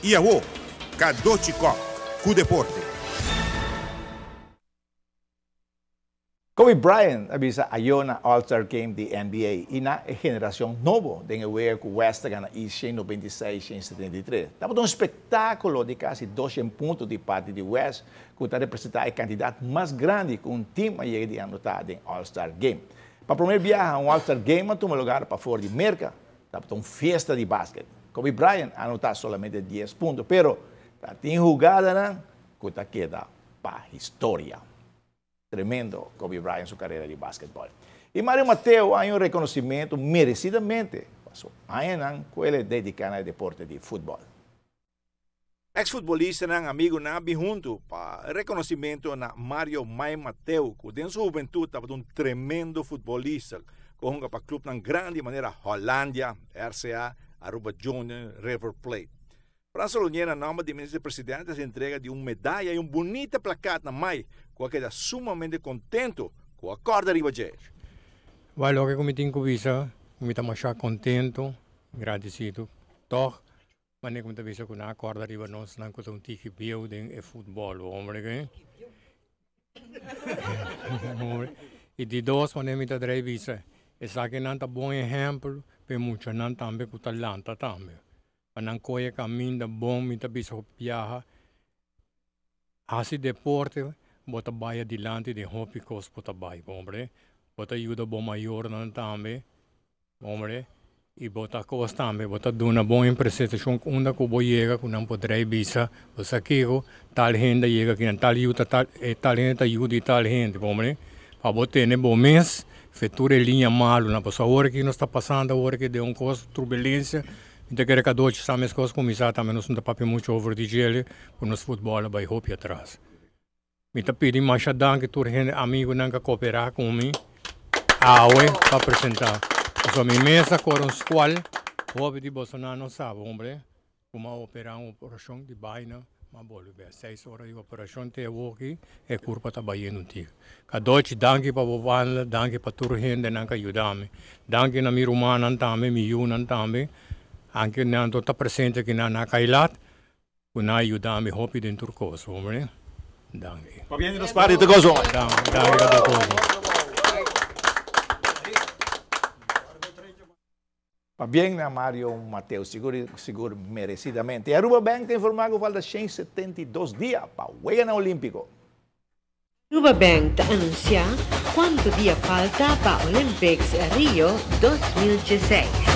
I awo, Cadochi Kock ku deporte. Kobe Bryant a bisa ayo na All Star Game di NBA i na e generacion nobo den e wega cu West a gana East 196, 173. Tabata un spectaculo di casi 200 punto di parti di West cu ta representa e cantidad mas grandi cu un team a yega di anota den All Star Game. Pa prome biaha un All Star Game a tuma lugar pafor di Merca. Tabata un fiesta di basket. Kobe Bryant a anota solamente 10 punto, pero ta tin hugadanan cu ta keda pa historia. Tremendo Kobe Bryant su carera di basketball. Y Mario Mateo a haña un reconocimento merecidamente pa su añanan cu el a dedica na e deporte di futbol. Ex-futbolistanan, amigunan a bin huntu pa reconocimento na Mario Mai Mateo cu den su hubentud tabata un tremendo futbolista cu a hunga pa clubnan grandi manera Hollandia, RCA, Aruba Junior, River Plate. Frans Solonier na nomber di Minister Presidente a haci entrega di un medaya y un bunita plakat na Mai cu a keda sumamente contento cu a corda riba dje. Wèl, loke ku mi tin ku bisa, ku mi ta masha kontento, gradisido tòg, manera ku mi ta bisa ku nan a kòrda riba nos, nan ku ta un tiki bieu den e futbòl, hombre ke. I di dos, manera mi ta drei bisa, esakinan ta bon ehèmpel pa e muchanan tambe ku ta lanta tambe. Pa nan kohe kaminda bon mi ta bisa ku biaha hasi deporte bo ta bai adilanti den hopi kos bo ta bai hombre bo ta yuda bo mayornan tambe hombre i bo ta kos tambe bo ta duna bon impresentashon unda ku bo yega ku nan por drei bisa bo sa kiko tal hende a yega akinan tal yu ta tal tal hende ta yuda i tal hende hombre pa bo tene bo mes fe tur e liña malunan pasobra awor aki nos ta pasando awor aki den un kos turbulensia. Mi ta kere kadochi sa meskos ku mi sa tambe nos no ta papia muchu over di djele ku nos futbòl a bai hopi atras. Mi ta pidi masha danki tur hende amigunan ku a koperá ku mi awe pa presentá. Pasobra mi mes a kore un skual hopi di bosonan no sa hombre ku mi a operá un operashon di baina mi a bolbe bek. Seis ora di operashon te awoki e kurpa ta bayendo un tiki. Kadochi danki pa bo banda, danki pa tur hendenan ku a yuda mi. Danki na mi rumannan tambe, mi yunan tambe, anke nan no ta presente aki nan a kai lat, ku nan a yuda mi hopi den tur kos, hombre. Danki. Pabia di nos parti ta gozo. Danki, danki pa tur kos. Pabien na Mario Mateo, sigur sigur merecidamente. E Aruba Bank ta informa cu falta 172 dia pa Weganan Olimpico. Aruba Bank ta anuncia cuanto dia falta pa Olympics Rio 2016.